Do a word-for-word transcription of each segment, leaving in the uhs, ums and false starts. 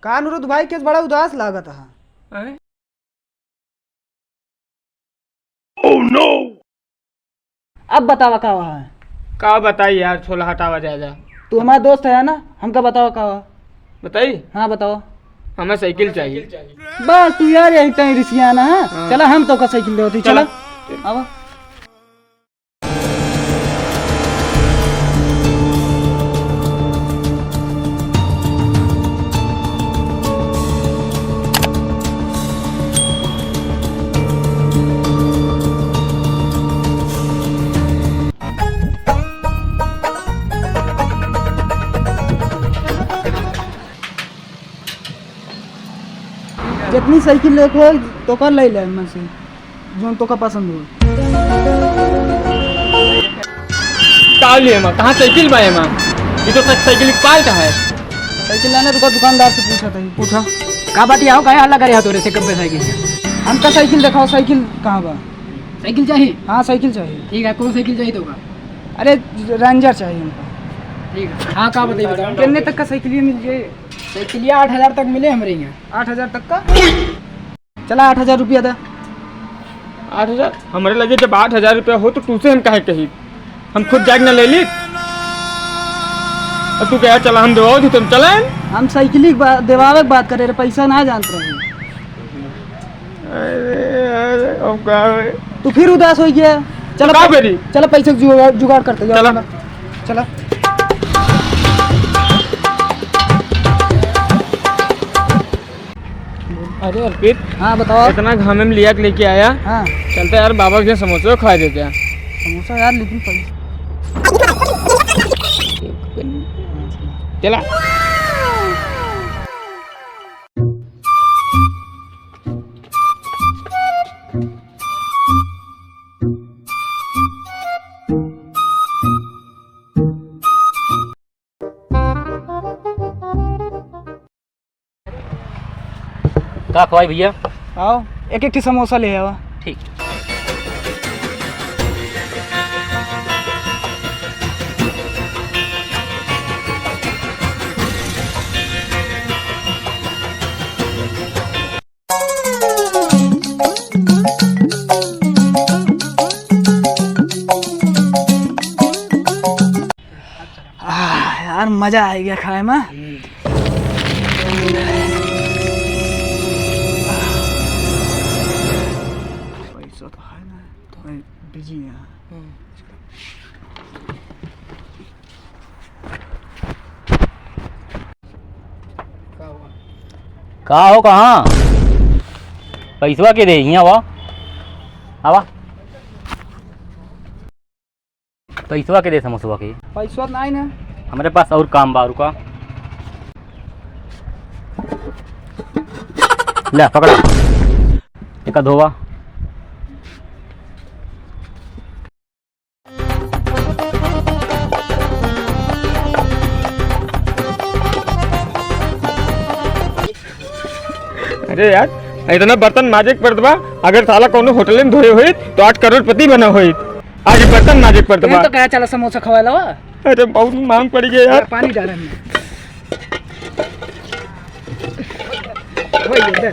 का अनुरुद्ध भाई, केस बड़ा उदास लागत है? हैं? Oh no! अब बतावा का हुआ है? का बताई यार, छोला हटावा जा जा। तू हमारा दोस्त है ना, हमका बतावा का हुआ? बताई? हाँ, बतावा। हमें साइकिल चाहिए। बस तू यार यही तई रिसिया ना, हाँ? हाँ। चला, हम तोका साइकिल देवत ही, चला। चला। आवा। जितनी साइकिल लेके हो, तोका ले ले मन से, जोन तोका पसंद हो। का लिए एमा? कहाँ साइकिल बा एमा? ये तो साइकिल के पार्ट है। साइकिल लेना, रुका, दुकानदार से पूछा था। पूछा। का बात ये हो, काहे हल्ला करे हो तोरे से कब पे साइकिल? हमका साइकिल दिखाओ, साइकिल कहाँ बा? साइकिल चाहिए? हाँ, साइकिल चाहिए। ठीक है, कौन साइकिल चाहिए तोका? अरे, रेंजर चाहिए हमका। ठीक है। हाँ, का बताइए, बताओ। कितने तक का साइकिल ये मिल जाए? साइकिल ये आठ हजार तक मिले हमरे यहाँ। आठ हजार तक का? चला, आठ हजार रुपया दे। आठ हजार? हमरे लगे जब आठ हजार रुपया हो तो तू से हम काहे कही? हम खुद जाके ना ले ली। और तू कहे चला हम देवाओ थी, तुम चले? हम साइकिल ही बा-, देवावे के बात करे रे, पैसा ना जानत रहे। अरे, अरे, अब का होई? तू फिर उदास हो गया। चला का पै-, करी? चला पैसे जुगाड़, जुगाड़ करते जाओ। चला। चला। अरे अर्पित, हाँ, बताओ। इतना घामे में लिया के लेके आया। हाँ। चलते यार, बाबा के समोसा खा देते हैं। समोसा यार, लेकिन पैसा। चला। का खवाई भैया? आओ, एक एक ठे समोसा ले आवा। ठीक। आह, यार, मजा आ गया खाए में। हम्म। पैसा तो है ना, तो बिजी है। हम्म। का हो, कहाँ? पैसवा के दे, हियाँ आवा। आवा। पैसवा के दे समोसवा के। पैसवा त नाई ना। हमरे पास और काम बा, रुका। ले, पकड़ा। एका धोवा। अरे यार, इतना बर्तन माजे के पड़त बा। अगर साला कौनो होटल में धोए होइत, तो आज करोड़पति बना होइत। आज बर्तन माजे के पड़त बा। तो कहा चला समोसा खवाए लावा। अरे बहुत मांग पड़ गया यार। पानी डाल रहे हैं। वही इधर।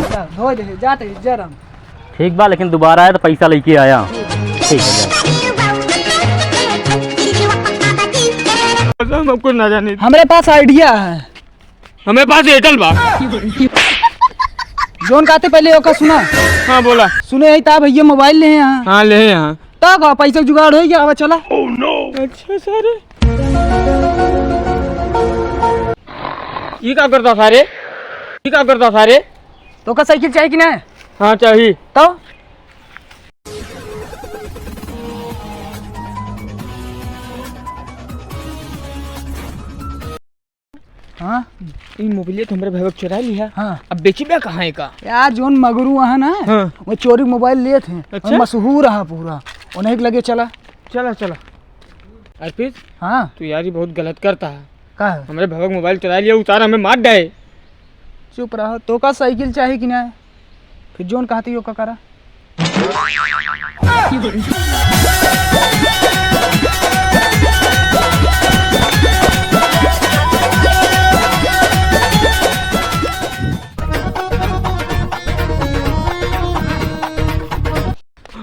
जा, धो दे, जाते, जय राम। ठीक बा, लेकिन दोबारा आए तो पैसा लेके आया। ठीक है, जा। हम आपको ना जाने। हमरे पास आइडिया है। हमरे पास एयरटेल बा। जोन कहते पहले ओका सुना। हाँ, बोला। सुने ही ता भैया मोबाइल ले हैं यहाँ। हाँ, ले हैं यहाँ। तो का पैसा जुगाड़ हो गया, अब चला। अच्छा सारे। ई का करता सारे? ई का करता सारे? तोका साइकिल चाहिए कि ना? हाँ, चाहिए। तो? हाँ? ई मोबाइल तो हमरे भैया चुरा लिया। हाँ। अब बेची बा कहाँ एका? यार, जोन मगरू अहा ना, हाँ। वो चोरी मोबाइल लेत हैं। अच्छा? और मशहूर अहा पूरा। उन्हीं के लगे चला। चला, चला। अर्पित? हाँ। तू यार, ये बहुत गलत करता है। का है? हमरे भैया मोबाइल चुरा लिया, उतार हमें मार डाए। चुप रहा, तो का साइकिल चाही कि ना? फिर जोन कहती हो का करा।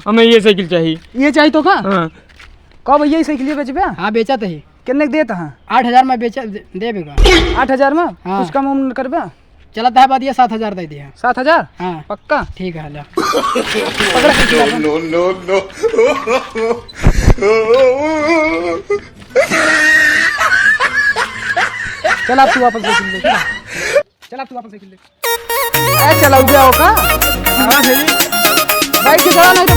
हमें ये साइकिल चाहिए। ये चाहिए तो का? हाँ। का भैया, ये साइकिल ये बेचबे? हाँ, बेचत ही। कितने के देत हैं? आठ हजार में बेचा, दे-, देबे का। आठ हजार में? हाँ। कुछ कम उम करबे? चलत है, बाद ये सात हजार दे दिया। सात हजार? हाँ। पक्का? ठीक है, ले। पकड़ा साइकिल अपन। No, no, no। चल, अब तू वापस साइकिल ले, चल। चल, अब तू वापस साइकिल ले। ए, चलाऊ गया हो का? हाँ, सही। बैठ के चला, नहीं तो